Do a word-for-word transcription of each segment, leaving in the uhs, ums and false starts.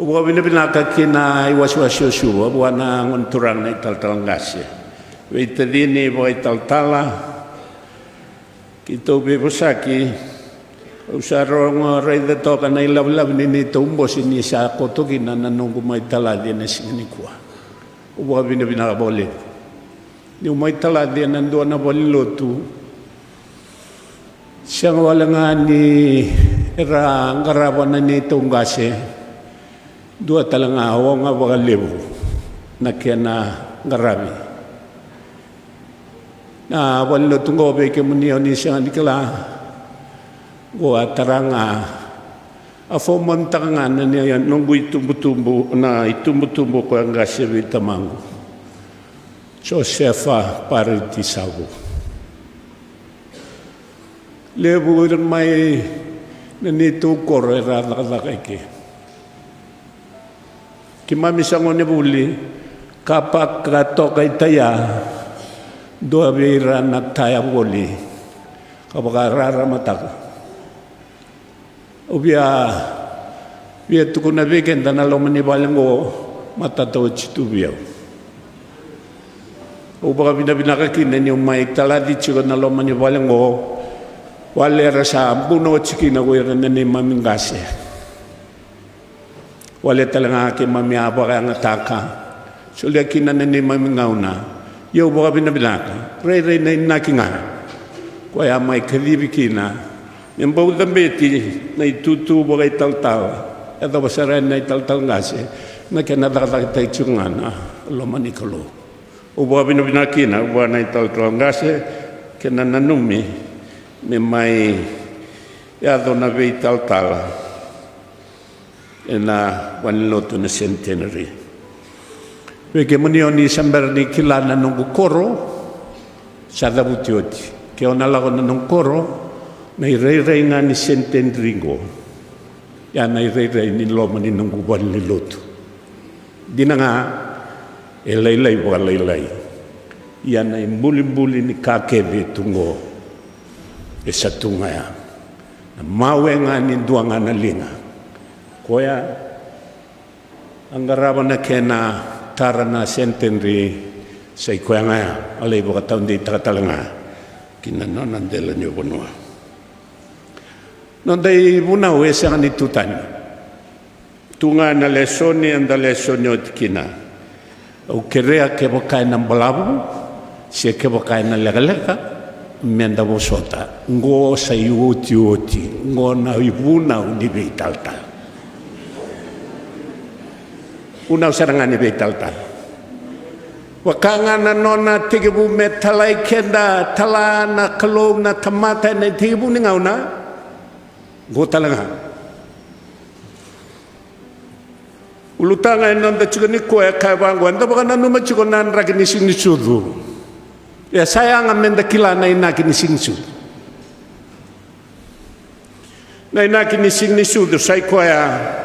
Au vakavinavinaka ki na iwasewase o Suva vua na gone turaga na italatala qase. Veitacini vakaitalatala, keitou veivosaki. Au sa rogo raica toka na ilavelave ni neitou bose ni sa koto kina na noqu mai talaci ena siga nikua. Au vakavinavinaka vakalevu. Niu mai talaci ena dua na valenilotu, sega wale ga ni ra qarava na neitou qase, dua tale ga oga vakalevu na kena qaravi. Na valenilotu qo, vei kemuni o ni sega ni kila, qo a tara ga, a fomamitaka ga na noqu itubutubu, na itubutubu ko a qase vei tamaqu, Josefa Pariti Savu. Levu ira mai na neitou koro era cakacaka eke. Keimami sa gone vuli, kapa ka toka i taia, dua vei ira na taya voli ka vakararamataka. Au via, via tukuna vei keda na loma ni vale oqo, matata oti tu vei au. Au vakavinavinaka kina niu mai talaci tiko na loma ni vale oqo, vale era sa buna oti kina ko ira na neimami qase. Wale tale ga keimami a vakayagataka, solia kina na neimami gauna. Ia au vakavinavinaka, rairai na inaki ga ko a mai kacivi kina me bau cabeti na itutu vakaitalatala. E yacova sara yani na italatala qase, na kena cakacakataki tiko ga na loma ni Kalou. Au vakavinavinaka kina vua na italatala qase kei na nanumi me mai yaco na veitalatala ena valenilotu na Centenary. Vei kemuni o ni sa bera ni kila na noqu koro, sa cavuti oti. Ke o na lako na noqu koro, na irairai ga ni Centenary qo, ia na irairai ni loma ni noqu valenilotu. Dina ga, e lailai vakalailai. Ia na ibulibuli ni ka kece tu qo, e sa tu ga ya. Na mawe ga ni dua ga na liga. Koya a qarava na kena tara na Centenary, sa i koya ga ya a lai vakataudeitaka tale ga ki na nona dela ni vanua. Noda ivunau e sega ni tu tani. Tu ga na lesoni eda lesoni oti kina. Au kerea kevaka ena balavu se kevaka ena lekaleka, meda vosota. Qo sa iotioti, qo na ivunau ni veitalatala. Vunau sara ga ni veitalatala. Vaka ga na nona tekivu me talai keda, tala na Kalou na tamata ena itekivu ni gauna. Qo tale ga. Ulutaga ena noda tiko nikua e kaya vaqo, eda vakananuma tiko na draki ni siganisucu. Ia sa yaga meda kila na inaki ni siganisucu. Na inaki ni siganisucu sa i koya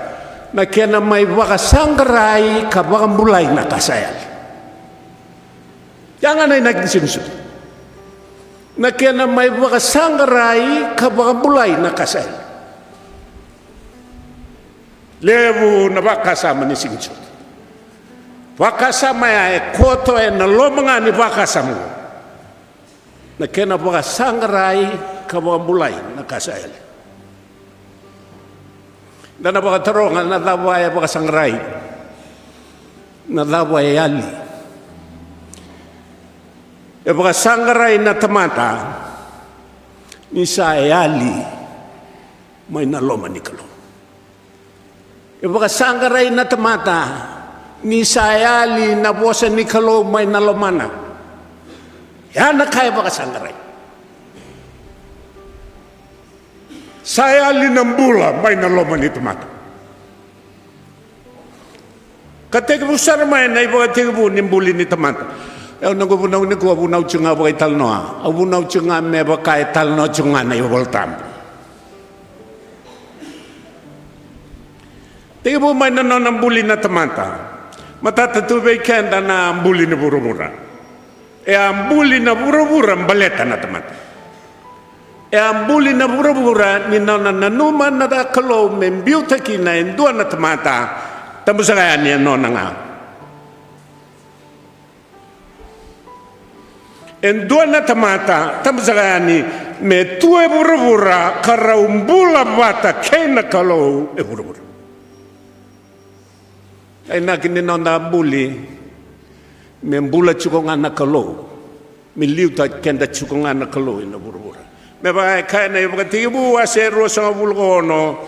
na kena mai vakasaqarai ka vakabulai na ka sa yali. Yaga na inaki ni siganisucu. Na kena mai vakasaqarai ka vakabulai na ka sa yali. Levu na vakasama ni siganisucu. Vakasama ya e koto ena loma ga ni vakasama. Na kena vakasaqarai ka vakabulai na ka sa yali. Da na vakataroga na cava e vakasaqarai, na cava e yali. E vakasaqarai na tamata ni sa yali mai na loma ni Kalou. E vakasaqarai na tamata ni sa yali na vosa ni Kalou mai na lomana. Ya na ka e vakasaqarai. Sa yali na bula mai na loma ni tamata. Ka tekivu sara mai na ivakatekivu ni buli ni tamata. E, au noqu vunau nikua, vunau tiko ga vakaitalanoa. Au vunau tiko ga me vaka e talanoa tiko ga na iVolatabu. Tekivu mai na nona buli na tamata. Matata tu vei keda na buli ni vuravura. E a buli na vuravura baleta na tamata. E a buli na vuravura ni nona nanuma na Kalou me biuta kina e dua na tamata Tabu saka yani e nona ga. E dua na tamata, tabu saka yani, me tu e vuravura ka rau bula vata kei na Kalou e vuravura. A inaki ni noda buli, me bula tiko ga na Kalou, me liutaki keda tiko ga na Kalou ena vuravura. Me vaka e kaya na iVakatekivu wase ruasagavulu ka ono,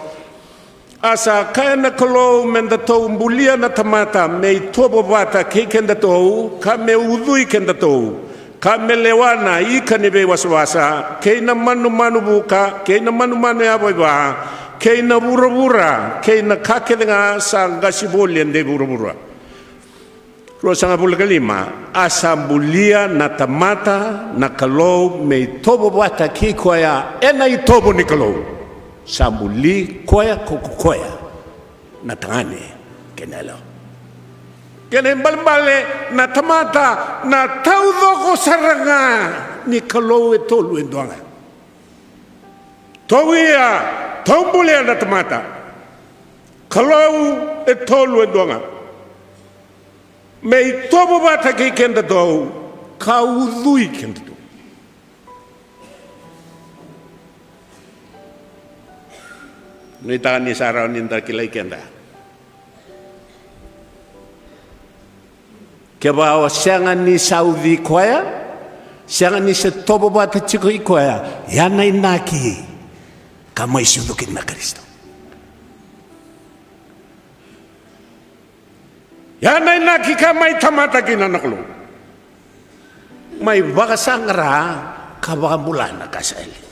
a sa kaya na Kalou me datou bulia na tamata me itovo vata kei kedatou, ka me ucui kedatou, ka me lewa na ika ni veiwasawasa, kei na manumanu vuka, kei na manumanu yavaiva, kei na vuravura, kei na ka kece ga sa qasi voli e dei vuravura. Ruasagavulu ka lima, a sa bulia na tamata na Kalou me itovo vata kei koya ena itovo ni Kalou. Sa buli koya ko, ko koya na tagane kei na yalewa. Kena ibalebale na tamata na taucoko sara ga ni Kalou e tolu e dua ga. Tou ia, tou bulia na tamata. Kalou e tolu e dua ga. Me itovo vata kei kedatou ka ucui kedatou. Nuitaka ni sa rawa ni da kilai keda. Kevaka o sega ni sa ucui koya, sega ni se tovo vata tiko i koya, ia na inaki ka mai sucu kina na Karisito. Ia na inaki ka mai tamata kina na Kalou. Mai vakasaqara ka vakabula na ka sa yali.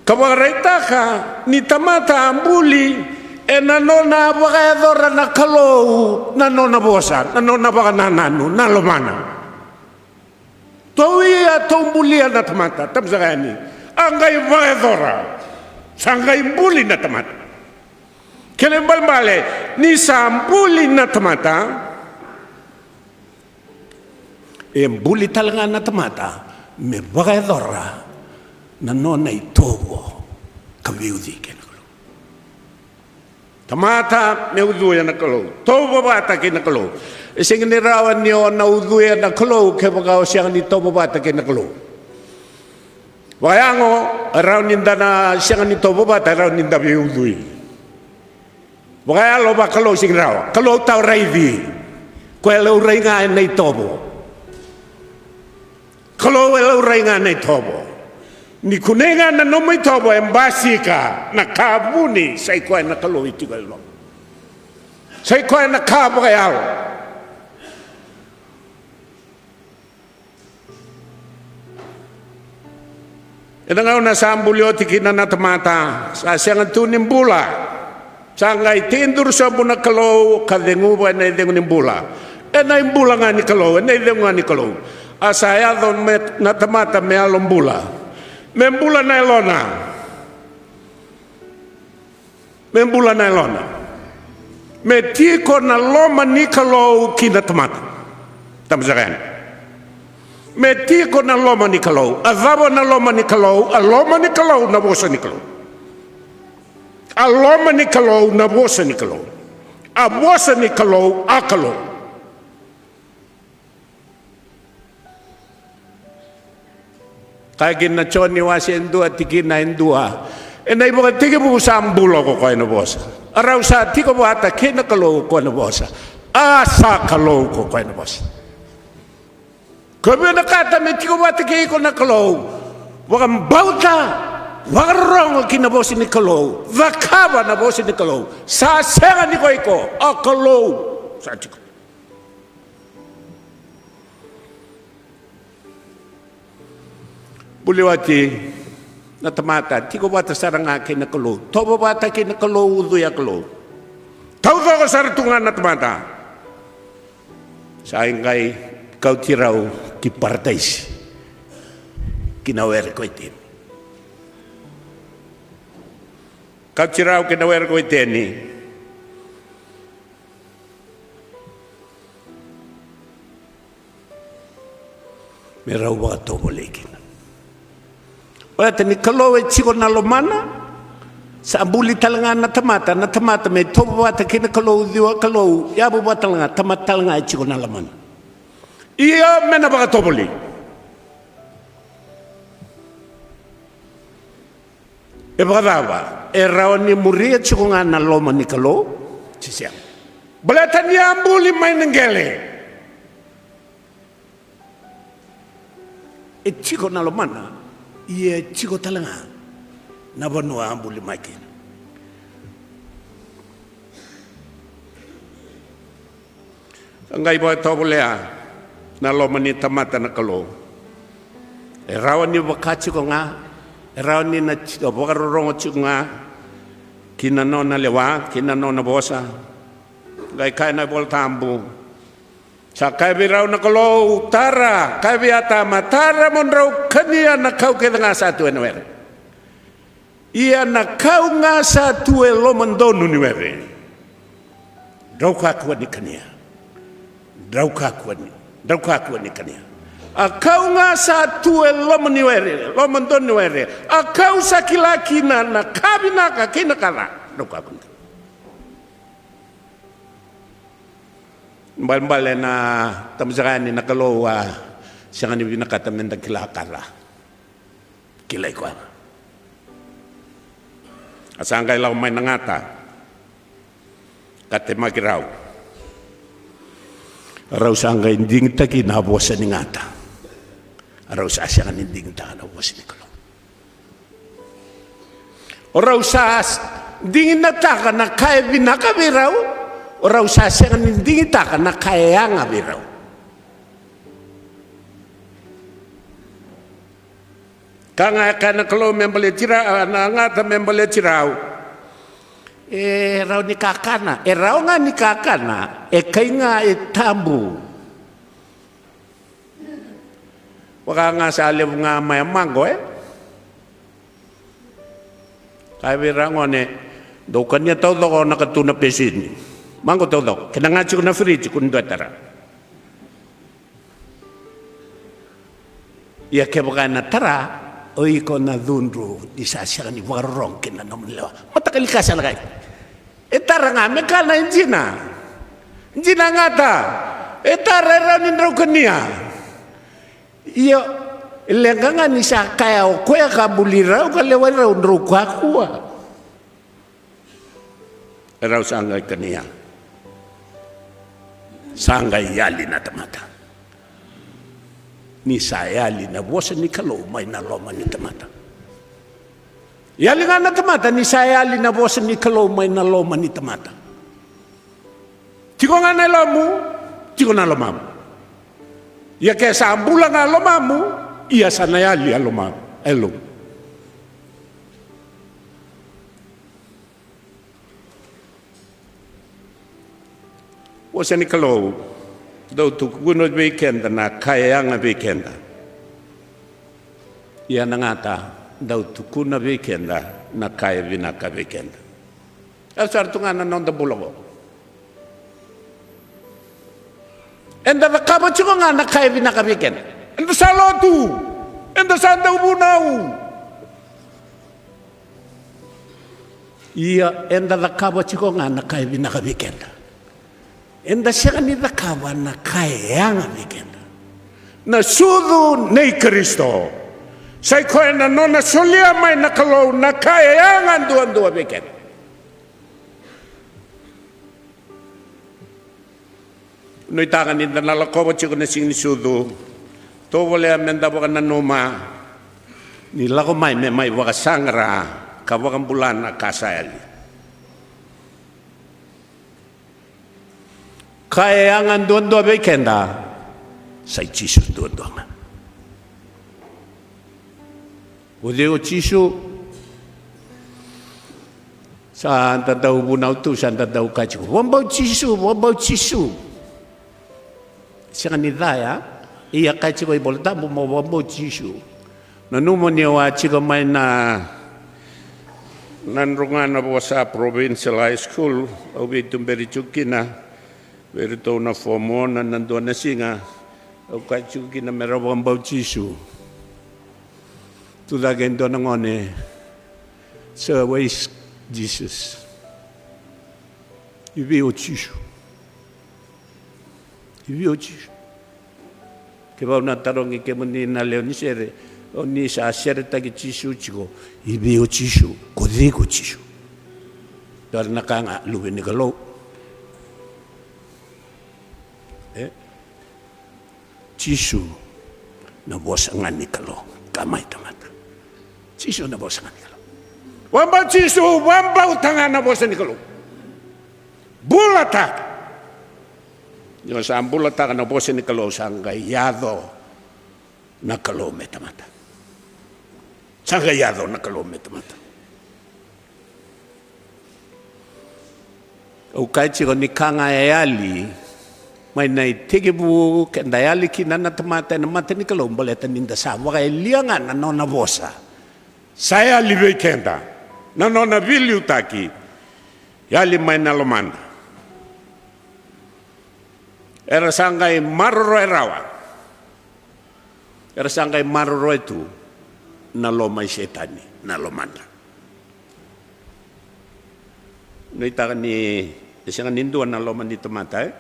Ka vakaraitaka ni tamata a buli ena nona vakayacora na Kalou na nona vosa, na nona vakanananu, na lomana. Tou ia, tou bulia na tamata, tabu saka yani. A qai vakayacora, sa qai buli na tamata. Kena ibalebale ni sa buli na tamata, e buli tale ga na tamata me vakayacora na nona itovo ka veiucui kei na Kalou. Tamata me ucuya na Kalou, tovo vata kei na Kalou. E sega ni rawa ni o na ucuya na Kalou kevaka o sega ni tovo vata kei na Kalou. Vakayago, e rawa ni da na sega ni tovo vata, e rawa ni da veiucui. Vakayalo, vakalou, sega ni rawa. Kalou tau raici. Koya e laurai ga ena itovo. Kalou e laurai ga na itovo. Ni kunei ga na nomu itovo e basika na ka vuni, sa i koya na Kalou e tiko e loma. Sa i koya na ka vakayalo. Ena gauna sa buli oti kina na tamata, sa sega tu ni bula. Sa qai tekiduru sobu na Kalou ka ceguva ena icegu ni bula. Ena ibula ga ni Kalou, ena icegu ga ni Kalou. A sa yaco me, na tamata me yalo bula. Me bula na yalona. Me bula na yalona. Me tiko na loma ni Kalou ki na tamata. Tabu saka yani. Me tiko na loma ni Kalou. A cava na loma ni Kalou? A loma ni Kalou na vosa ni Kalou. A loma ni Kalou na vosa ni Kalou. A vosa ni Kalou a Kalou. Kaya kina na Joni wase e dua tikina e dua, ena ivakatekivu sa bula ko koya na vosa. A rau sa tiko vata kei na Kalou ko koya na vosa. A sa Kalou ko koya na vosa. Ko vinakata me tiko vata kei iko na Kalou, vakabauta, vakarorogo ki na vosa ni Kalou, cakava na vosa ni Kalou. Sa sega ni ko iko, a Kalou sa tiko. Buli oti na tamata, tiko vata sara ga kei na Kalou, tovo vata kei na Kalou, ucuya Kalou. Taucoko sara tu ga na tamata. Sa qai kauti rau ki Parataisi, ki na were ko Iteni. Kauti rau ki na were ko Iteni. Me rau vakatovolei kina. Baleta ni Kalou e tiko na lomana, Sa buli tale ga na tamata, na tamata me tovo vata kei na Kalou, ciwa Kalou, yavu vata tale ga, tamata tale ga e tiko na lomana. Ia me na vakatovolei. E vakacava? E rawa ni muria tiko ga na loma ni Kalou? Se sega. Baleta ni a buli mai na qele. E tiko na lomana, ia e tiko tale ga na vanua a buli mai kina. Sa qai vakatovolea na loma ni tamata na Kalou. E rawa ni vaka tiko ga, e rawa ni na tiko vakarorogo tiko ga ki na nona lewa, ki na nona vosa. Qai kaya na iVola Tabu, sa kaya vei rau na Kalou, tara, kaya vei Atama, tara mo drau kania na kau kece ga sa tu ena were. Ia na kau ga sa tu e loma donu ni were, drau kakua ni kania. Drau kakua ni, drau kakua ni kania. A kau ga sa tu e loma ni were, loma donu ni were, a kau sa kila kina na ka vinaka kei na ka ca, drau kakua ni kania. Balebale na tamusaka yani na Kalou a sega ni vinakata me da kila ka ca. Kilai koya. A sa qai lako mai na gata ka temaki rau. Rau sa qai digitaki na vosa ni gata. Rau sa sega ni digitaka na vosa ni Kalou. O rau sa s-, digitaka na ka e vinaka vei rau. O rau sa sega ni digitaka na ka e yaga vei rau. Ka ga e kaya na Kalou me baleti rau, na gata me baleti rau. E rawa ni kakana, e rawa ga ni kakana, e kai ga e tabu. Vaka ga sa levu ga mai a mago, e? Kaya vei ira gone, dou kania taucoko na ka tu na pesini. Mago taucoko, kena ga tiko na firiji, kua ni dua e tara. Ia kevaka ena tara, o iko na cudru ni sa sega ni vakarorogo kina na nomuni lewa. Mataqali ka sa na kai. E tara ga me kana e dina. Dina gata. E tara e rawa ni drau kania. Ia, e leqa ga ni sa kaya o koya ka buli rau ka lewai rau drau kakua. E rau sa qai kania. Sa qai yali na tamata. Ni sa yali na vosa ni Kalou mai na loma ni tamata. Yali ga na tamata ni sa yali na vosa ni Kalou mai na loma ni tamata. Tiko ga na yalomu, tiko na lomamu. Ia ke sa bula ga lomamu, ia sa na yali a lomamu, a yalomu. Vosa ni Kalou, dau tukuna vei keda na ka e yaga vei keda. Ia na gata, dau tukuna vei keda na ka e vinaka vei keda. E sara tu ga na noda bula qo. Eda cakava tiko ga na ka e vinaka vei keda. Eda sa lotu. Eda sa dau vunau. Ia, eda cakava tiko ga na ka e vinaka vei keda. Eda sega ni cakava na ka e yaga vei keda. Na sucu nei Karisito. Sa i koya na nona solia mai na Kalou na ka e yaga duadua vei keda. Nuitaka ni da na lakova tiko na siga ni sucu. Tovolea me da vakananuma ni lako mai me mai vakasaqara ka vakabula na ka sa yali. Ka e yaga duadua vei keda, sa i Jisu duadua ga. O cei o Jisu? Sa da dau vunau tu, sa da dau kaya tiko, vakabauti Jisu, vakabauti Jisu. Sega ni ca ya, ia kaya tiko i Vola Tabu mo vakabauti Jisu. Nanuma ni au a tiko mai na, na Drugana Vosa Provincial High School, au veituberi tiko kina, vei iratou na fomo na, na dua na siga, au kaya tiko kina me ra vakabauti Jisu. Tucake e dua na gone, Sir, where is Jesus. I vei o Jisu? I vei o Jisu? Kevaka au na tarogi kemuni na lewe ni sere, o ni sa seretaki Jisu tiko, i vei o Jisu? Ko cei ko Jisu? Dua na ka ga, Luve ni Kalou. E? Jisu na vosa ga ni Kalou. Ka mai tamata. Jisu na vosa ga ni Kalou. Vakabau Jisu, vakabauta ga na vosa ni Kalou. Bulataka. Ni o sa bulataka na vosa ni Kalou, sa qai yaco na Kalou me tamata. Sa qai yaco na Kalou me tamata. Au kaya tiko ni ka ga e yali mai na itekivu, keda yali kina na tamata ena mata ni Kalou, baleta ni da sa vakayalia ga na nona vosa. Sa yali vei keda na nona veiliutaki, yali mai na lomada. Era sa qai maroroya rawa. Era sa qai maroroya tu na loma i Setani, na lomada. Nuitaka ni e sega ni dua na loma ni tamata, e?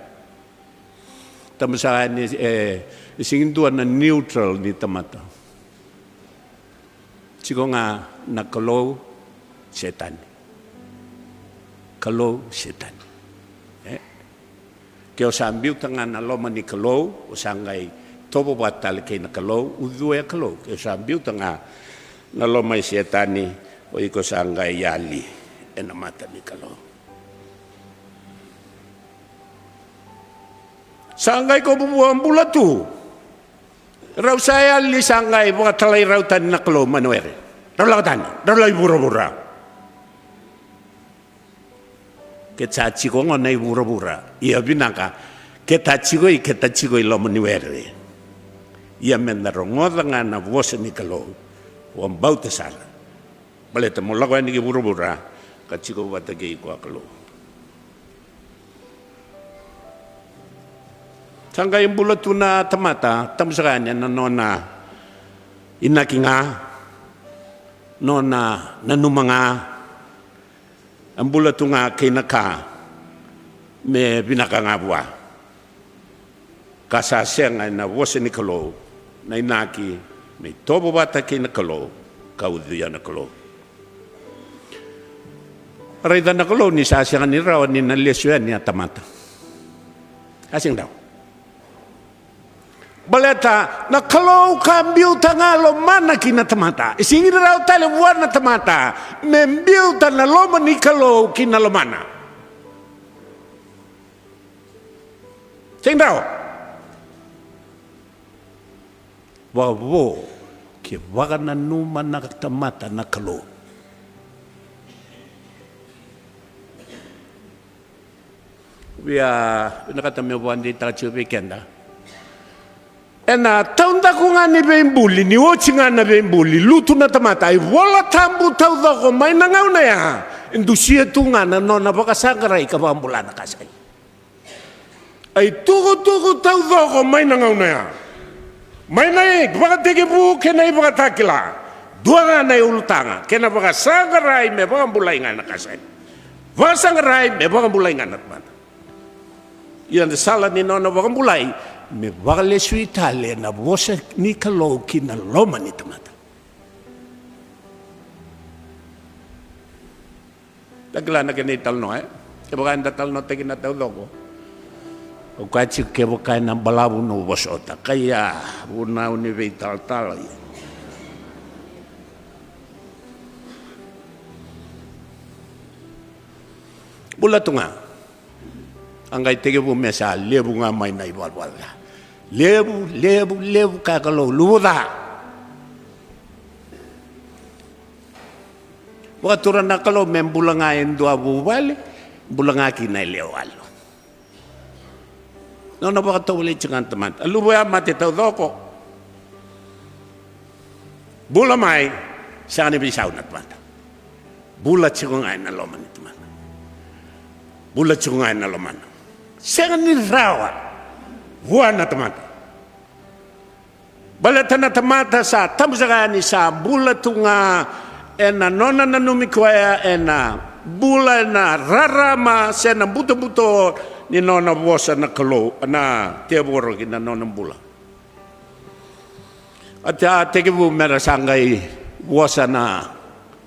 Tabu saka ni, e, e sega ni dua na neutral ni tamata. Tiko ga na Kalou, Setani. Kalou, Setani. E? Ke o sa biuta ga na loma ni Kalou, o sa qai tovo vata tale kei na Kalou, ucuya Kalou. Ke o sa biuta ga na loma i Setani, o iko sa qai yali ena mata ni Kalou. Sa qai ko vuvua bula tu. Rau sa yali, sa qai vakatalai rau tani na Kalou mai na were. Rau lako tani, rau lai vuravura. Ke sa tiko gona i vuravura, ia vinaka, ke ta tiko i, ke ta tiko i loma ni were. Ia me da rogoca ga na vosa ni Kalou, vakabauta sara. Baleta mo lako yani ki vuravura, ka tiko vata kei iko a Kalou. Sa qai bula tu na tamata, tabu saka yani ena nona inaki ga, nona nanuma ga, a bula tu ga kei na ka me vinaka ga vua. Ka sa sega ena vosa ni Kalou na inaki me itovo vata kei na Kalou, ka ucuya na Kalou. Raica na Kalou ni sa sega ni rawa ni na lesu yani a tamata. A sega ni rawa. Baleta na Kalou ka biuta ga lomana ki na tamata. E sega ni rawa tale vua na tamata me biuta na loma ni Kalou ki na lomana. Sega ni rawa. Vakavo ke vakananuma na tamata na Kalou. Via vinakata meu vakadeitaka tiko vei keda. Ena taudaku ga ni veibuli, ni oti ga na veibuli, lutu na tamata, iVola Tabu taucoko mai na gauna ya, e dusia tu ga na nona vakasaqarai ka vakabula na ka sa i. A itukutuku taucoko mai na gauna ya, mai na ivakatekivu kei na ivakatakila, dua ga na iulutaga, kei na vakasaqarai me vakabulai ga na ka sa i. Vakasaqarai me vakabulai ga na tamata. Ia na sala ni nona vakabulai, me vakalesui tale na vosa ni Kalou ki na loma ni tamata. Da kila na kena italanoa, e? Kevaka eda talanoataki na taucoko. Au kaya tiko kevaka ena balavu na vosota. Ka ia, vunau ni veitalatala. Bula tu ga. A qai tekivu me sa levu ga mai na ivalavala ca. Levu, levu, levu, kaya Kalou, luvu ca. Vakatura na Kalou me bula ga e dua vuvale, bula ga kina e lewe walu. Nona vakatovolei tiko ga na tamata. A luvu ya mate taucoko. Bula mai, sega ni veisau na tamata. Bula tiko ga ena loma ni tamata. Bula tiko ga ena lomana. Sega ni rawa vua na tamata. Baleta na tamata sa tabu saka yani, sa bula tu ga ena nona nanumi koya ena bula ena rarama se na butobuto ni nona vosa na Kalou, na tevoro ki na nona bula. A ta tekivu me ra sa qai vosa na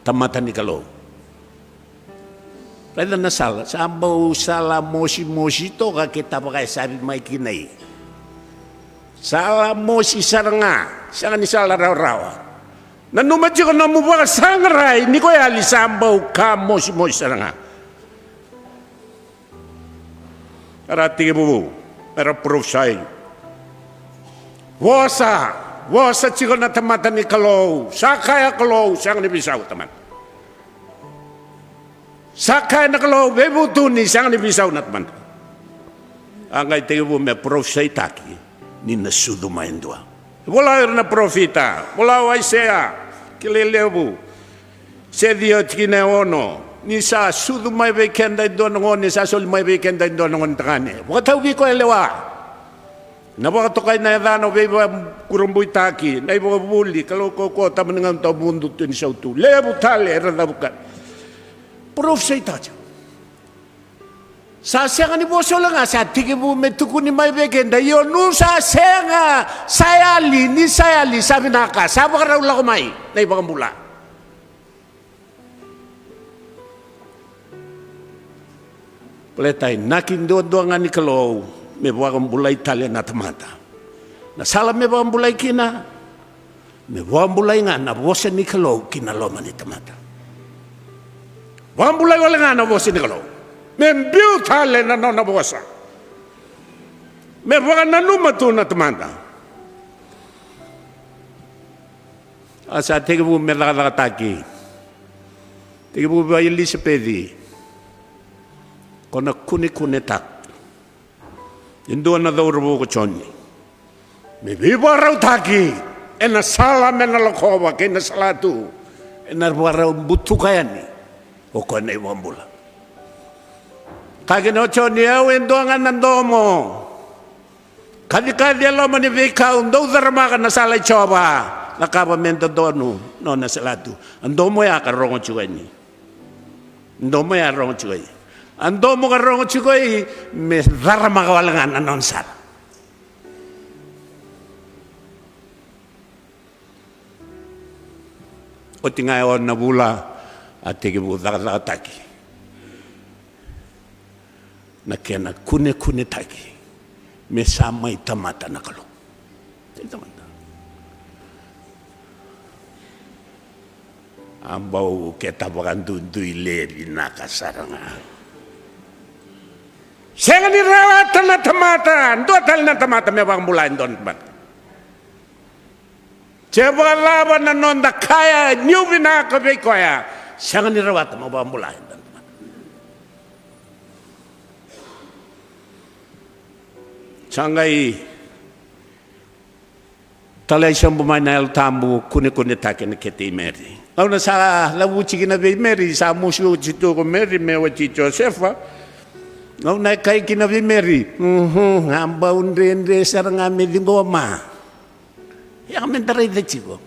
tamata ni Kalou. Raica na sala, sa bau sala mosimosi toka ke ta vakayasavi mai kina i. Sala mosi sara ga, sega ni sala rawarawa. Nanuma tiko nomu vakasaqarai ni ko yali sa bau ka mosimosi sara ga. Era tekivu, era parofisai. Vosa, vosa tiko na tamata ni Kalou, sa kaya Kalou, sega ni veisau tamata. Sa kaya na Kalou, veivutuni, sega ni veisau na tamata. A qai tekivu me parofisaitaki ni na sucu mai e dua. Vola ira na parofita, vola o Aisea, kilai levu, se ciwa tikina e ono, ni sa sucu mai vei keda e dua na gone, sa soli mai vei keda e dua na gone tagane. Vakatau vei koya e lewa. Na vakatokai na yacana o veivakurabuitaki, na ivakavuvuli, Kalou kaukaua, Tama ni gauna tawamudu, Tui ni sautu. Levu tale era cavuka. Parofisaitaki. Sa sega ni vosa wale ga, sa tekivu me tukuni mai vei keda, io, nu sa sega, sa yali, ni sa yali, sa vinaka, sa vakarau lako mai na iVakabula. Baleta e inaki duadua ga ni Kalou me vakabulai tale na tamata. Na sala me vakabulai kina, me vakabulai ga na vosa ni Kalou ki na loma ni tamata. Vakabulai wale ga na vosa ni Kalou. Me biu tale na nona vosa. Me vakananuma tu na tamata. A sa tekivu me cakacakataki. Tekivu vei Ilisapeci. Ko na kunekunetaki. E dua na cauravou ko Joni. Me veivakarautaki ena sala me na lakova kei na salatu. Ena vakarau butuka yani o koya na iVakabula. Kaya kina o Joni, au e dua ga na domo. Kacikaci e loma ni veikau, dou caramaka na sala i Jiova. Cakava me dodonu nona salatu. A domo ya ka rogo tiko yani. Domo ya rogo tiko i. A domo ka rogo tiko i me caramaka wale ga na nona sala. Oti ga e ono na vula a tekivu cakacakataki na kena kunekunetaki me sa mai tamata na Kalou. A bau keta vakadudui levi naka sara ga. Sega ni rawata na tamata, dua tale na tamata me vakabulai dua na tamata. Se vakacava na noda kaya niu vinaka vei koya, sega ni rawata mo vakabulai dua na tamata. Sa qai talai sobu mai na Yalo Tabu, kunekunetaki na kete i Meri. Gauna sa lavuci kina vei Meri, sa musu oti tu ko Meri me wati Josefa. Gauna e kai kina vei Meri, mhm, a bau dredre sara ga me ciqoma. Ia me da raica tiko.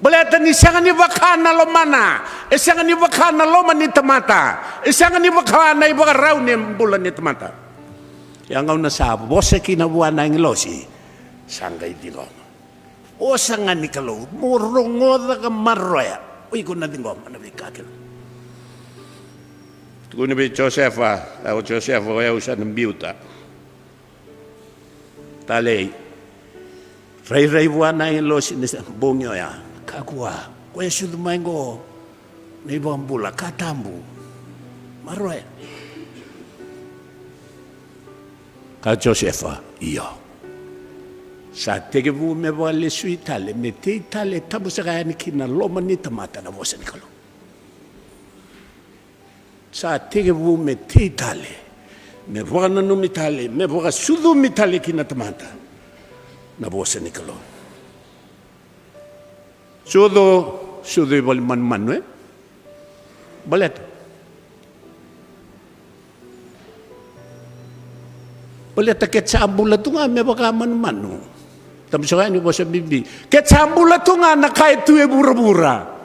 Baleta ni sega ni vaka na lomana, e sega ni vaka na loma ni tamata, e sega ni vaka na ivakarau ni bula ni tamata. Ia gauna sa vosa kina vua na agilosi, sa qai ciqoma. Vosa ga ni Kalou, mo rogoca ka maroroya, o iko na ciqoma na veika kece. Tukuni vei Josefa, o Josefa, o yau sa na biuta. Talei. Rairai vua na agilosi ni sa bogi oya. Kakua, koya e sucu mai qo na iVakabula, ka tabu. Maroroya. Ka Josefa, io. Sa tekivu me vakalesui tale, me tei tale, tabu saka yani ki na loma ni tamata na vosa ni Kalou. Sa tekivu me tei tale, me vakananumi tale, me vakasucumi tale ki na tamata na vosa ni Kalou. Sucu, sucu i vale manumanu, e? Baleta. Baleta ke sa bula tu ga me vaka manumanu. Tabu saka yani vosa bibi. Ke sa bula tu ga na ka e tu e vuravura.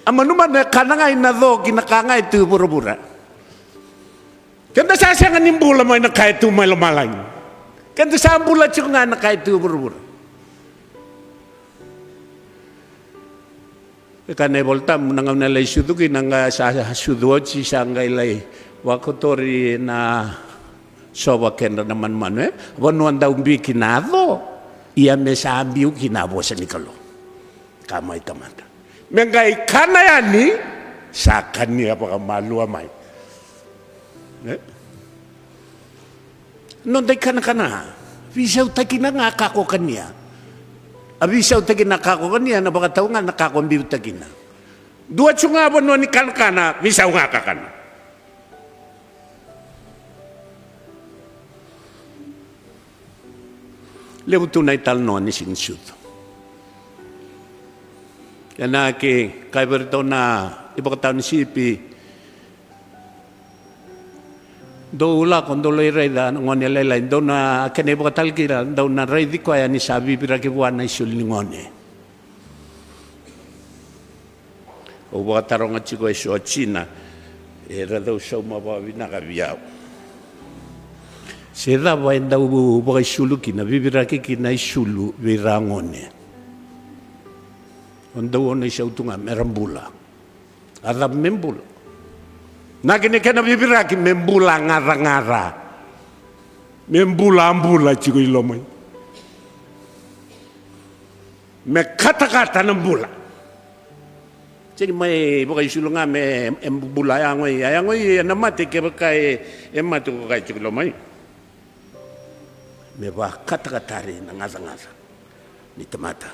A manumanu e kana ga i na co ki na ka ga e tu i vuravura. Keda sa sega ni bula mai na ka e tu mai lomalagi. Keda sa bula tiko ga na ka e tu i vuravura. E kaya na iVolatabu, na gauna e lai sucu kina, qai sa sucu oti, sa qai lai vakotori na sova kedra na manumanu, e vanua dau biu kina a co, ia me sa biu kina a vosa ni Kalou. Ka mai tamata me qai kana yani, sa kania vakamalua mai. E? Noda ikanakana, veisautakina ga ka ko kania. A veisautakina ka ko kania, na vakatau ga na ka ko biutakina. Dua tu ga vanua ni kanakana, veisau ga kakana. Levu tu na italanoa ni siga ni sucu. Ena ke kaya vei iratou na ivakatawa ni sipi, dou lako, dou lai raica na gone lailai, dou na, kena ivakatakila, dou na raici koya ni sa viviraki vua na isulu ni gone. Au vakataroga tiko eso a tina, era dau sauma vakavinaka vei au. Se cava e dau vakaisulu kina, viviraki kina isulu vei ira gone. O dau o na isau tu ga me ra bula. A cava me bula? Na kena, kena viviraki me bula gacagaca. Me bula a bula tiko i lomai. Me katakata na bula. Sega ni mai vakaisulu ga me, e bula, a yago i, a yago i ena mate, kevaka e, e mate ko koya tiko i lomai. Me vakatakatari na gacagaca ni tamata.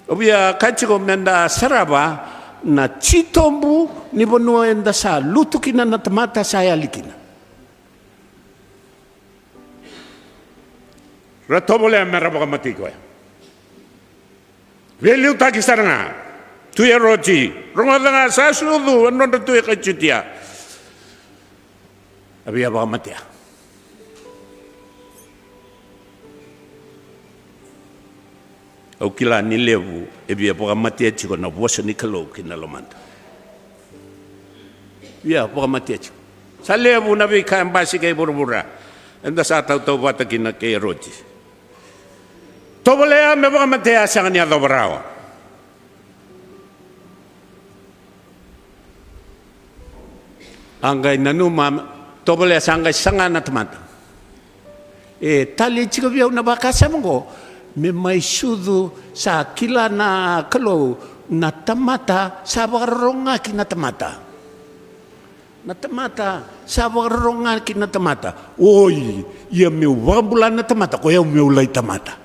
Au via kaya tiko meda sarava na titobu ni vanua eda sa lutu kina na tamata, sa yali kina. Ra tovolea me ra vakamatei koya. Veiliutaki sara ga. Tui Eroti, rogoca ga, sa sucu e nodra tui e kai Jutia. A via vakamatea. Au kila ni levu e via vakamatea tiko na vosa ni Kalou ki na lomada. Via vakamatea tiko. Sa levu na veika e basika e vuravura, eda sa tautauvata kina kei Eroti. Tovolea me vakamatea, sega ni yacova rawa. A qai nanuma, tovolea sa qai saga na tamata. E talei tiko vei au na vakasama oqo, me mai sucu, sa kila na Kalou, na tamata sa vakarorogo ga ki na tamata. Na tamata sa vakarorogo ga ki na tamata. Oi, ia meu vakabula na tamata, ko yau meu lai tamata.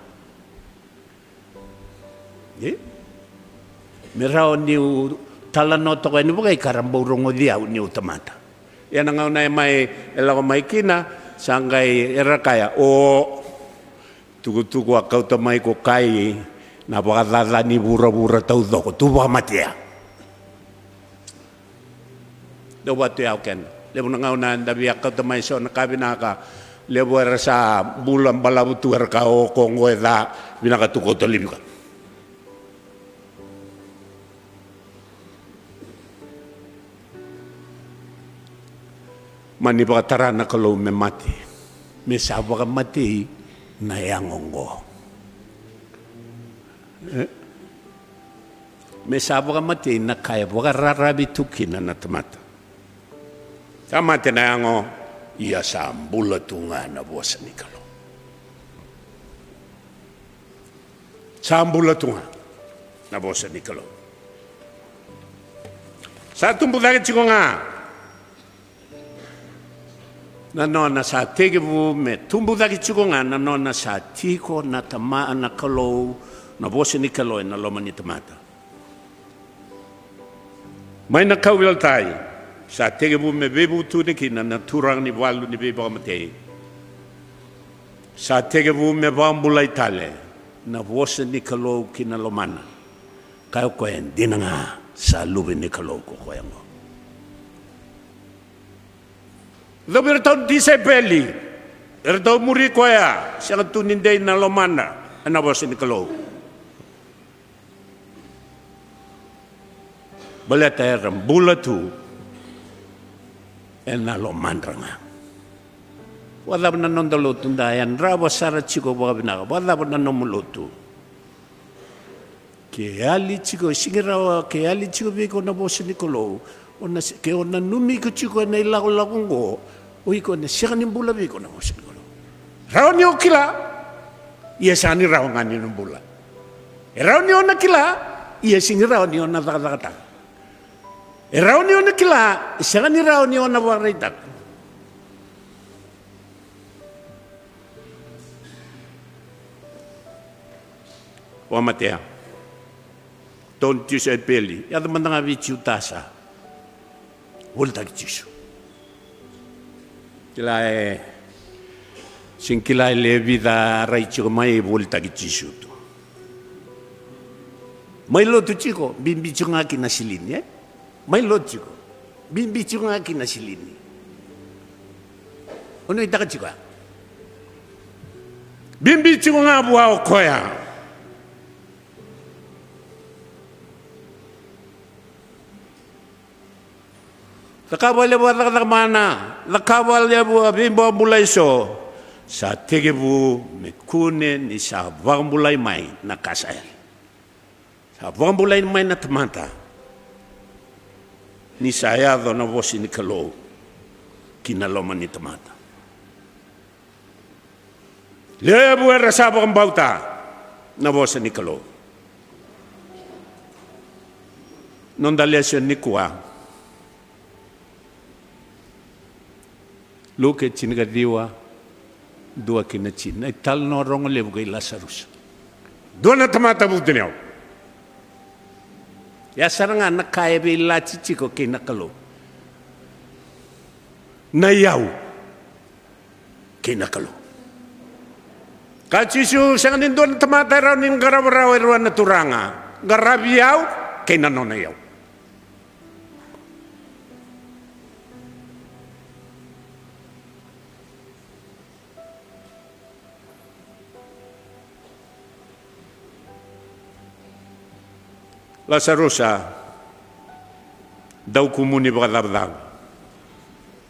E? Me rawa niu talanoa toka yani vakai ka ra bau rogoci au niu tamata. Ia na gauna e mai, e lako mai kina, sa qai era kaya, o, tukutuku a kauta mai ko Kai, na vakacaca ni vuravura taucoko, tu vakamatea. Dau vatu yau kena. Levu na gauna eda via kauta mai so na ka vinaka. Levu era sa bula balavu tu, era ka, o, ko oqo e ca, vinaka tu kauta laivi ka. Mani vakatara na Kalou me mate. Me sa vakamatei na yago oqo. E? Me sa vakamatei na ka e vakararavi tu kina na tamata. Sa mate na yago, ia sa bula tu ga na vosa ni Kalou. Sa bula tu ga na vosa ni Kalou. Sa tubu cake tiko ga na nona, sa tekivu me tubu cake tiko ga na nona sa tiko na tama, na Kalou, na vosa ni Kalou ena loma ni tamata. Mai na kauveilatai, sa tekivu me veivutuni kina na turaga ni valu ni veivakamatei. Sa tekivu me vakabulai tale na vosa ni Kalou ki na lomana. Kaya o koya, e dina ga, sa luve ni Kalou ko koya oqo. Cau vei iratou na tisaipeli, eratou muri koya, sega tu ni dei na lomana ena vosa ni Kalou. Baleta era bula tu ena lomadra ga. Vakacava na noda lotu? Da yadrava sara tiko vakavinaka. Vakacava na nomu lotu? Ke yali tiko, e sigi rawa, ke yali tiko vei iko na vosa ni Kalou, o na se-, ke o nanumi iko tiko ena ilakolako oqo, o iko ena sega ni bula vei iko na vosa ni Kalou. Rawa ni o kila, ia sega ni rawa ga ni o na bula. E rawa ni o na kila, ia sega ni rawa ni o na cakacakataka. E rawa ni o na kila, e sega ni rawa ni o na vakaraitaka. Vakamatea. Tau ni Jisu e peli, yaco mada ga vei Jutasa. Volitaki Jisu. Kila e, sega ni kila e lewe vica a rai tiko mai, volitaki Jisu tu. Mai lotu tiko, bibi tiko ga ki na silini, e? Mai lotu tiko, bibi tiko ga ki na silini. O nuitaka tiko ya. Bibi tiko ga vua o koya. Cakava levu a cakacaka mana, cakava levu a veibobula eso. Sa tekivu me kune ni sa vakabulai mai na ka sa yali. Sa vakabulai mai na tamata ni sa yaco na vosa ni Kalou ki na loma ni tamata. Levu era sa vakabauta na vosa ni Kalou. Noda lesoni nikua. Luke tinikaciwa, dua ki na tini. Na italanoa rogo levu kei Lasarusa. Dua na tamata vutuniyau. Ya sara ga na ka e veilati tiko kei na Kalou. Na iyau kei na Kalou. Kaya o Jisu, sega ni dua na tamata e rawa ni qarava rawa e rua na turaga. Qaravi au kei na nona iyau. Lasarusa, dau kumuni vakacavacava.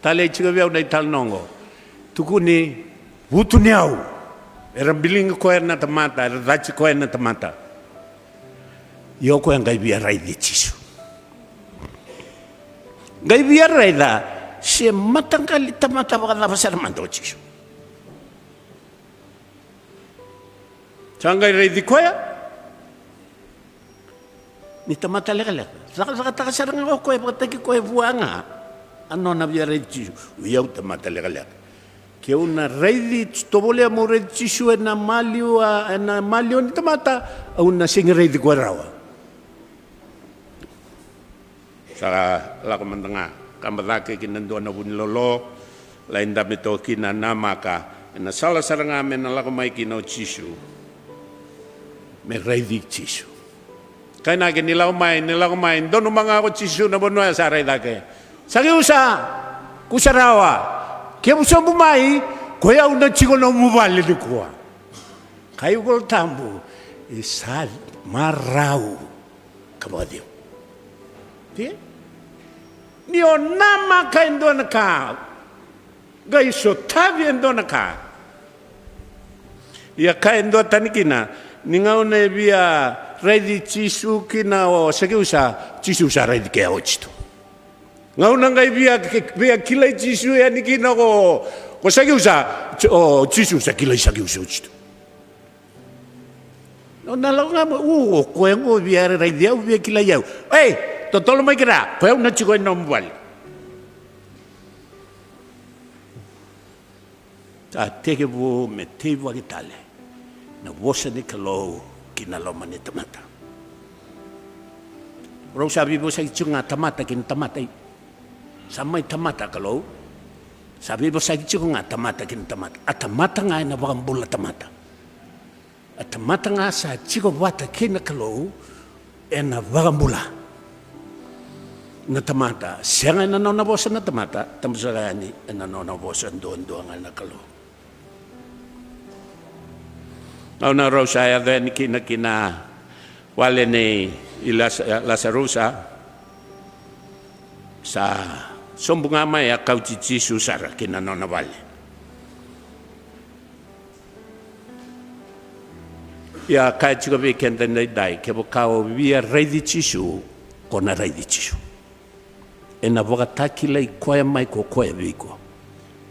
Talei tiko vei au na italanoa oqo. Tukuni, vutuniyau. Era biligi koya na tamata, era cati koya na tamata. Ia o koya qai via raici Jisu. Qai via raica se mataqali tamata vakacava sara mada o Jisu. Sa qai raici koya ni tamata lekaleka. Cakacakataka sara ga o koya, vakataki koya vua ga a nona via raici Jisu. O i au tamata lekaleka. Keu na raici, tovolea meu raici Jisu ena maliwa, ena maliwa ni tamata, au na sega ni raici koya rawa. Sa lako mada ga, kaba cake ki na dua na vunilolo, lai dabe toka kina, namaka ena sala sara ga me na lako mai kina o Jisu, me raici Jisu. Kainaki ni lako mai, ni lako mai, donumaka o Jisu na vanua ya, sa rai cake. Sakiusa, kusa rawa, kevu sobu mai, ko i au na tiko nomu vale nikua. Kai Vola Tabu, e sa marau ka vakacegu. Ni o namaka e dua na ka, qai sotavi e dua na ka. Ia kaya e dua tani kina, ni gauna e via raici Jisu kina o Sakiusa, Jisu sa raici koya oti tu. Gauna qai via, via kilai Jisu yani kina ko, ko Sakiusa, o Jisu sa kilai Sakiusa oti tu. Na lako ga mai, u, o koya qo via raici au, via kilai au. Ei, totolo mai kina, ko i au na tiko e nomu vale. Sa tekivu me teivaki tale na vosa ni Kalou ki na loma ni tamata. Rau sa veivosaki tiko ga tamata ki na tamata, i. Sa mai tamata Kalou. Sa veivosaki tiko ga tamata ki na tamata. A tamata ga ena vakabula tamata. A tamata ga sa tiko vata kei na Kalou ena vakabula na tamata. Sega ena nona vosa na tamata, tabu sara yani ena nona vosa duadua ga na Kalou. Gauna rau sa yaco yani kina ki na vale nei Las-, Lasarusa. Sa sobu ga mai a kauti Jisu sara ki na nona vale. Ia kaya tiko vei keda edaidai, kevaka o via raici Jisu, ko na raici Jisu. Ena vakatakilai koya mai ko koya vei iko.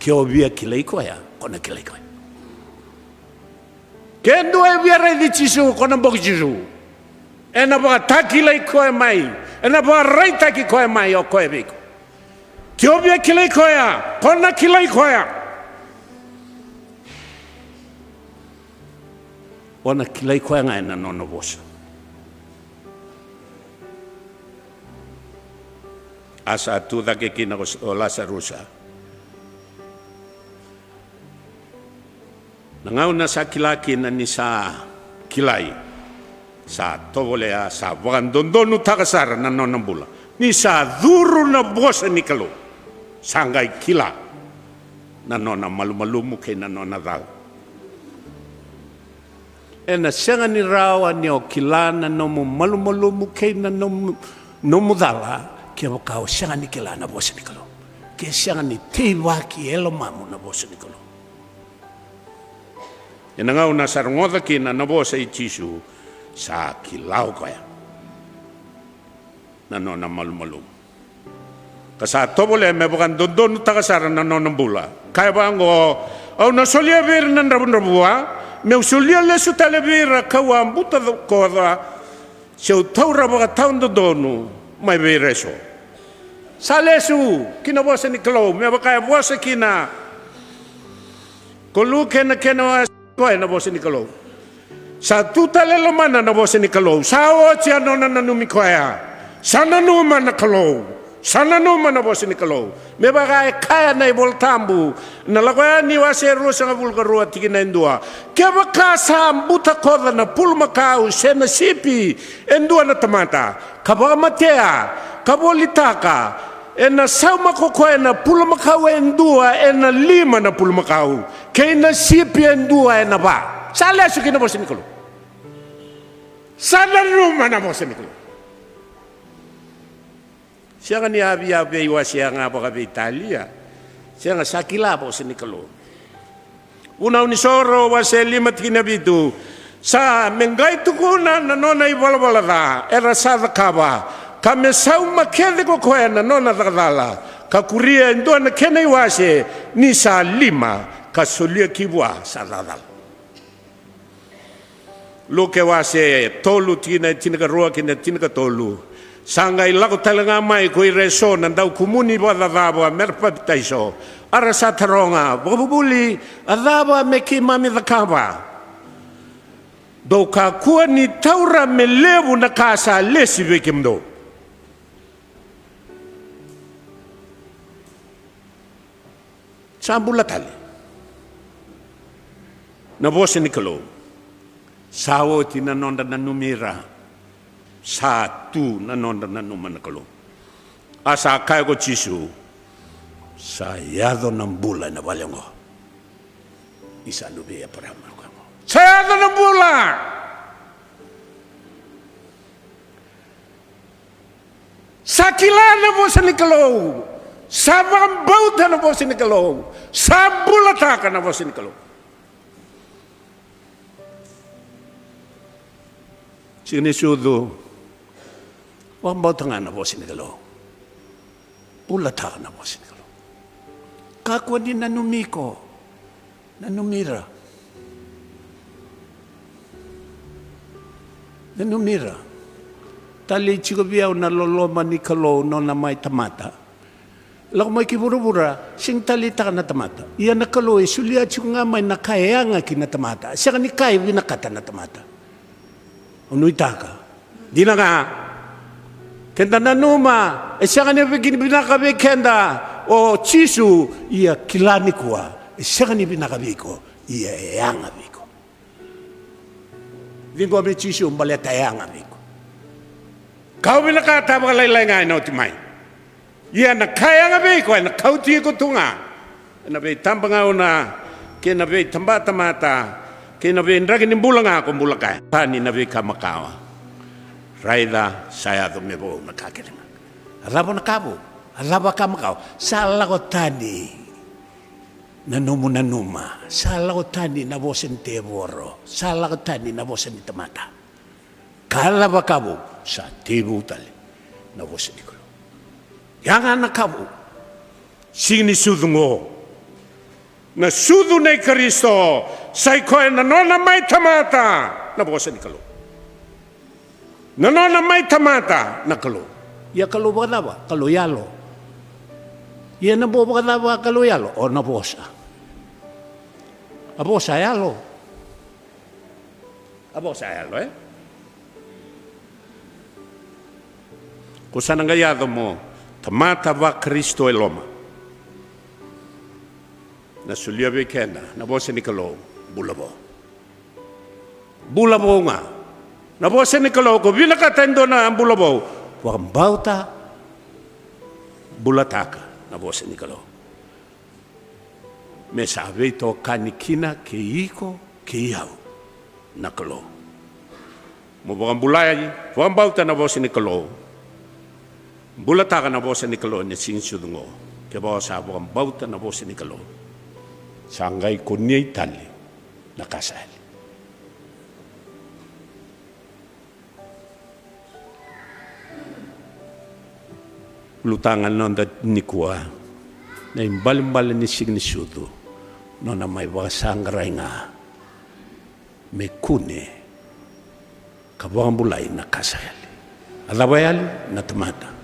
Ke o via kilai koya, ko na kilai koya. Ke dua e via raici Jisu, ko na boki Jisu. Ena vakatakilai koya mai, ena vakaraitaki koya mai o koya vei iko. Ke o via kilai koya, ko na kilai koya. O na kilai koya ga ena nona vosa. A sa tu cake kina ko Lasarusa. Na gauna sa kila kina ni sa kilai, sa tovolea, sa vakadodonutaka sara na nona bula ni sa curu na vosa ni Kalou. Sa qai kila na nona malumalumu kei na nona cala. Ena sega ni rawa ni o kila na nomu malumalumu kei na nomu, nomu cala, kevaka o sega ni kila na vosa ni Kalou. Ke sega ni teivaki e lomamu na vosa ni Kalou. Ena gauna sa rogoca kina na vosa i Jisu, sa kila o koya na nona malumalumu. Ka sa tovolea me vakadodonutaka sara na nona bula. Kaya vaqo, au na solia vei ira na dravudravua, meu solia lesu tale vei ira ka'u a buta koca, se'u taura vakatawadodonu mai vei ira eso. Sa lesu ki na vosa ni Kalou, me vaka e vosa kina ko Luke ena kena wase koya na vosa ni Kalou. Sa tu tale e lomana na vosa ni Kalou. Sa oti a nona nanumi koya. Sa nanuma na Kalou. Sa nanuma na vosa ni Kalou. Me vaka e kaya na iVola Tabu, na Lako Yani wase e ruasagavulu ka rua tikina e dua. Kevaka sa buta koca na pulumakau se na sipi e dua na tamata, ka vakamatea, ka volitaka, ena sauma ko koya na pulumakau e dua ena lima na pulumakau, kei na sipi e dua ena va. Sa lesu ki na vosa ni Kalou. Sa nanuma na vosa ni Kalou. Sega ni a via veiwasea ga vakaveitalia. Sega, sa kila a vosa ni Kalou. Vunau ni Soro wase lima tikina vitu. Sa me qai tukuna na nona ivalavala ca era sa cakava, ka me sauma kece ko koya na nona cakacala, ka kuria e dua na kena iwase ni sa lima, ka solia ki vua sa cakacala. Luke wase tolu tikina e tinikarua kei na tinikatolu. Sa qai lako tale ga mai ko ira eso na daukumuni vakacacava me ra papitaiso. A ra sa taroga, vakavuvuli, a cava me keimami cakava? Dou kakua ni taura me levu na ka sa lesi vei kemudou. Sa bula tale na vosa ni Kalou. Sa oti na nodra nanumi ira. Sa tu na nodra nanuma na Kalou. A sa kaya ko Jisu, sa yaco na bula ena vale oqo. Ni sa luvei Eparama na koya oqo. Sa yaco na bula. Sa kila na vosa ni Kalou. Sa vakabauta na vosa ni Kalou. Sa bulataka na vosa ni Kalou. Siga ni sucu, vakabauta ga na vosa ni Kalou. Bulataka na vosa ni Kalou. Kakua ni nanumi iko. Nanumi ira. Nanumi ira. Talei tiko vei au na loloma ni Kalou, nona mai tamata. Lako mai ki vuravura, sega ni taleitaka na tamata. Ia na Kalou e solia tiko ga mai na ka e yaga ki na tamata. Sega ni ka e vinakata na tamata. O nuitaka. Dina ga. Keda nanuma, e sega ni viki-, vinaka vei keda o Jisu, ia kila nikua, e sega ni vinaka vei iko, ia e yaga vei iko. Ciqomi Jisu baleta e yaga vei iko. Kau vinakata vakalailai ga ena oti mai. Ia na ka e yaga vei iko ena kauti iko tu ga ena veitabagauna kei na veitabatamata kei na veidraki ni bula ga ko bula kaya. Tani na veika makawa. Raica sa yaco me vou na ka kece ga. A cava na ka vou? A cava ka makawa? Sa lako tani na nomu nanuma, sa lako tani na vosa ni tevoro, sa lako tani na vosa ni tamata. Ka cava ka vou? Sa teivou tale na vosa ni Kalou. Ia ga na ka vou, siga ni sucu oqo, na sucu nei Karisito, sa i koya na nona mai tamata na vosa ni Kalou. Na nona mai tamata na Kalou. Ia Kalou vakacava? Kalou yalo. Ia na bau vakacava Kalou yalo? O na vosa. A vosa a yalo. A vosa a yalo, e? Ko sa na qai yaco mo tamata vaKarisito e loma. Na solia vei keda na vosa ni Kalou, bula vou. Bula vou ga. Na vosa ni Kalou, ko vinakata e dua na bula vou, vakabauta, bulataka na vosa ni Kalou. Me sa veitokani kina kei iko kei au na Kalou. Mo vakabulai, vakabauta na vosa ni Kalou. Bulataka na vosa ni Kalou ena siga ni sucu oqo. Kevaka o sa vakabauta na vosa ni Kalou, sa qai kunei tale na ka sa yali. Ulutaga na noda nikua, na ibalebale ni siga ni sucu, nona mai vakasaqarai ga me kune ka vakabulai na ka sa yali. A cava yali? Na tamata.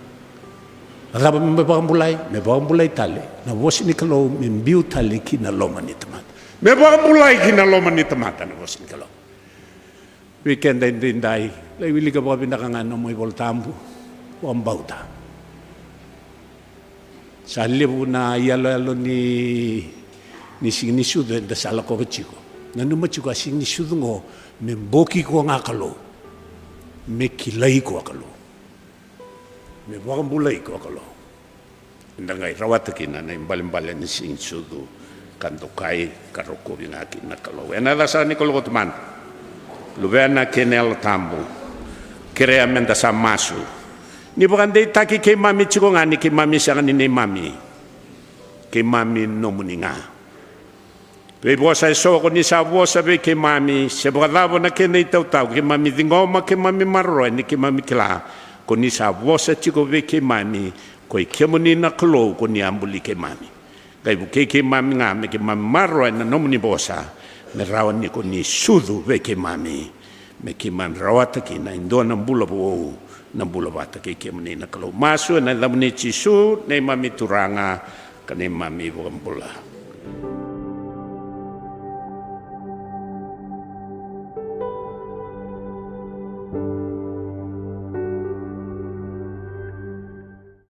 A cava me vakabulai? Me vakabulai tale na vosa ni Kalou, me biu tale ki na loma ni tamata. Me vakabulai ki na loma ni tamata na vosa ni Kalou. Vei keda edaidai, lai wilika vakavinaka ga na nomu iVola Tabu, vakabauta. Sa levu na iyaloyalo ni, ni siga ni sucu eda sa lakova tiko. Nanuma tiko a siga ni sucu oqo me boki iko ga Kalou, me kilai iko a Kalou, me vakabulai iko a Kalou. Eda qai rawata kina na ibalebale ni siga ni sucu, ka dokai, ka rokovi ga kina na Kalou. Ena yaca sara ni Kalou ko Tamada, Luvena kei na Yalo Tabu. Kerea meda sa masu. Ni vakadeitaki keimami tiko ga ni keimami sega ni neimami, keimami nomuni ga. Veivosa eso ko ni sa vosa vei keimami, se vakacava na kena itautau, keimami ciqoma, keimami maroroya, ni keimami kila ko ni sa vosa tiko vei keimami, ko i kemuni na Kalou ko ni a buli keimami. Qai vukei keimami ga me keimami maroroya na nomuni vosa, me rawa ni ko ni sucu vei keimami, me keimami rawata kina e dua na bula vou, na bula vata kei kemuni na Kalou. Masu ena yacamuni Jisu, neimami Turaga ka neimami iVakabula.